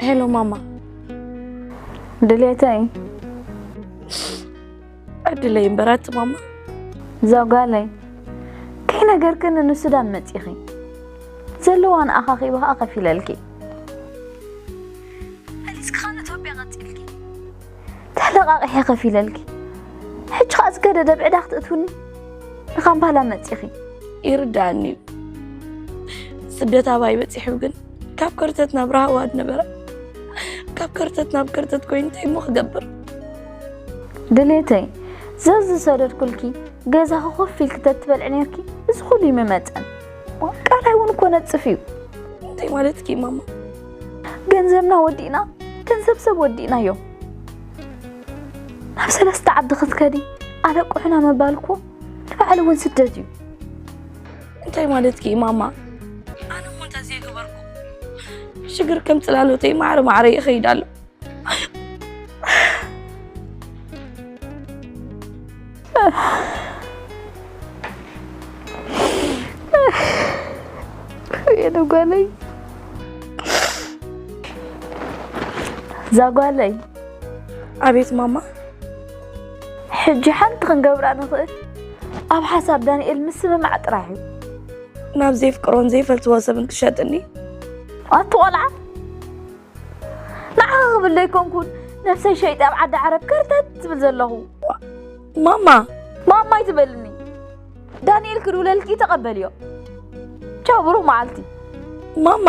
ሄሎ ማማ። ድሌተይ ዕድለይ እምበራት ማማ። ዛጓለይ ከይነገርክኒ ንሱዳን መፂኺ ዘለዋ ንኣኻኺ ብኸዓ ከፊለልኪ። መሊስኪ ኸዓ ንኢትዮጵያ ቀፂልኪ። ተለቓቒሐ ከፊለልኪ። ሕጂ ኸዓ ዝገደደ ብዕዳ ክትእትውኒ ንኻምፓላ መፂኺ። ይርዳእኒ እዩ። ስደት ኣባይ በፂሑ ግን ካብ ከርተት ናብ ረሃዋ ነበረ። ካብ ከርተት ናብ ከርተት ኮይኑ እንታይ እሞ ክገብር? ድሌተይ ዘዝ ዝሰደድኩልኪ ገዛኺ ኮፍ ኢልኪ ተትበልዒ ነርኪ። እዚ ኩሉ ይምመፀን። ቃላይ እውን እኮ ነፅፍ እዩ። እንታይ ማለትኪ ማማ? ገንዘብና ወዲእና ገንዘብ ሰብ ወዲእናዮ። ናብ ሰለስተ ዓዲ ክትከዲ ኣለቁሕና ምባል እኮ ንባዕሉ እውን ስደት እዩ። እንታይ ማለትኪ ማማ? ኣነ እሞ እንታይ ዘይገበርኩ? ሽግር ከም ፅላሎተይ ማዕረ ማዕረ ይኸይድ ኣሎ። የደጓለይ ዛጓለይ ኣቤት ማማ። ሕጂ ሓንቲ ክንገብራ ንኽእል ኣብ ሓሳብ ዳንኤል ምስምማዕ ጥራሕ እዩ። ናብ ዘይፍቅሮን ዘይፈልትዎ ሰብን ክሸጥኒ? ኣቲ ቆልዓ ንዓኻ ክብል ዘይኮንኩን ነብሰይ ሸይጠ ኣብ ዓዲ ዓረብ ከርተት ዝብል ዘለኹ። ማማ ማማ ኣይትበልኒ። ዳንኤል ክድውለልኪ ተቐበልዮ። ቻው ብሩኽ መዓልቲ። ማማ